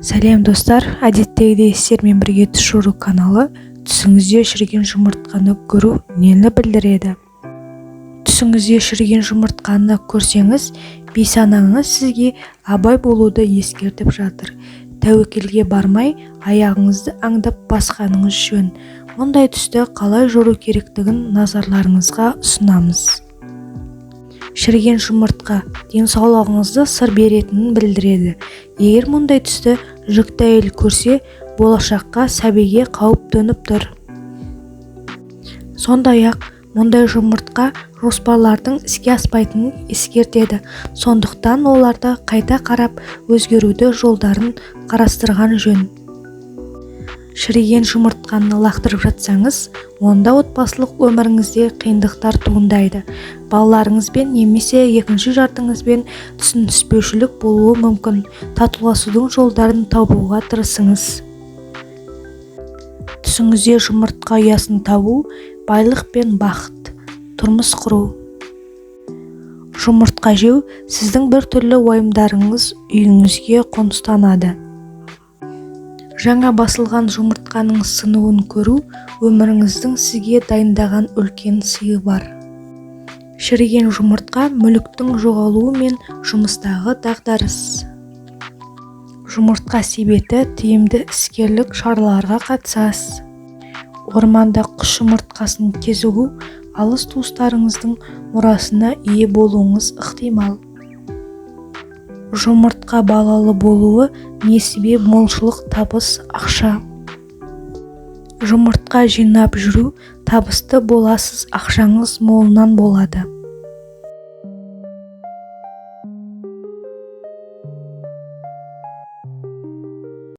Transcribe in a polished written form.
Сәлем, достар! Әдеттегідей сіздермен бірге Түс жору каналы. Түсіңізде шіріген жұмыртқаны көру нені білдіреді? Түсіңізде шіріген жұмыртқаны көрсеңіз, бейсанаңыз сізге абай болуды ескертіп жатыр. Тәуекелге бармай, аяғыңызды аңдап басқаныңыз жөн. Мұндай түсті қалай жору керектігін назарларыңызға ұсынамыз. Шіріген жұмыртқа денсаулығыңызды сыр беретінін білдіреді. Егер мұндай түсті жүкті әйел көрсе, болашаққа сәбиге қауіп төніп тұр. Сондай-ақ мұндай жұмыртқа жоспарлардың іске аспайтынын ескертеді. Сондықтан оларды қайта қарап, өзгеруді жолдарын қарастырған жөн. Шіріген жұмыртқаны лақтырып жатсаңыз, онда отбасылық өміріңізде қиындықтар туындайды. Балаларыңызбен немесе екінші жартыңызбен түсініспеушілік болуы мүмкін. Татуласудың жолдарын табуға тырысыңыз. Түсіңізде жұмыртқа ұясын табу – байлық пен бақыт, тұрмыс құру. Жұмыртқа жеу – сіздің бір түрлі уайымдарыңыз үйіңізге қоныстанады. Жаңа басылған жұмыртқаның сынуын көру – өміріңіздің сізге дайындаған үлкен сыйы бар. Шіріген жұмыртқа – мүліктің жоғалуы мен жұмыстағы дағдарыс. Жұмыртқа себеті – тиімді іскерлік шараларға қатысасыз. Орманда құс жұмыртқасын кезігу – алыс туыстарыңыздың мұрасына ие болуыңыз ықтимал. Жұмыртқа балалы болуы – несібе, молшылық, табыс, ақша. Жұмыртқа жинап жүру – табысты боласыз, ақшаңыз молынан болады.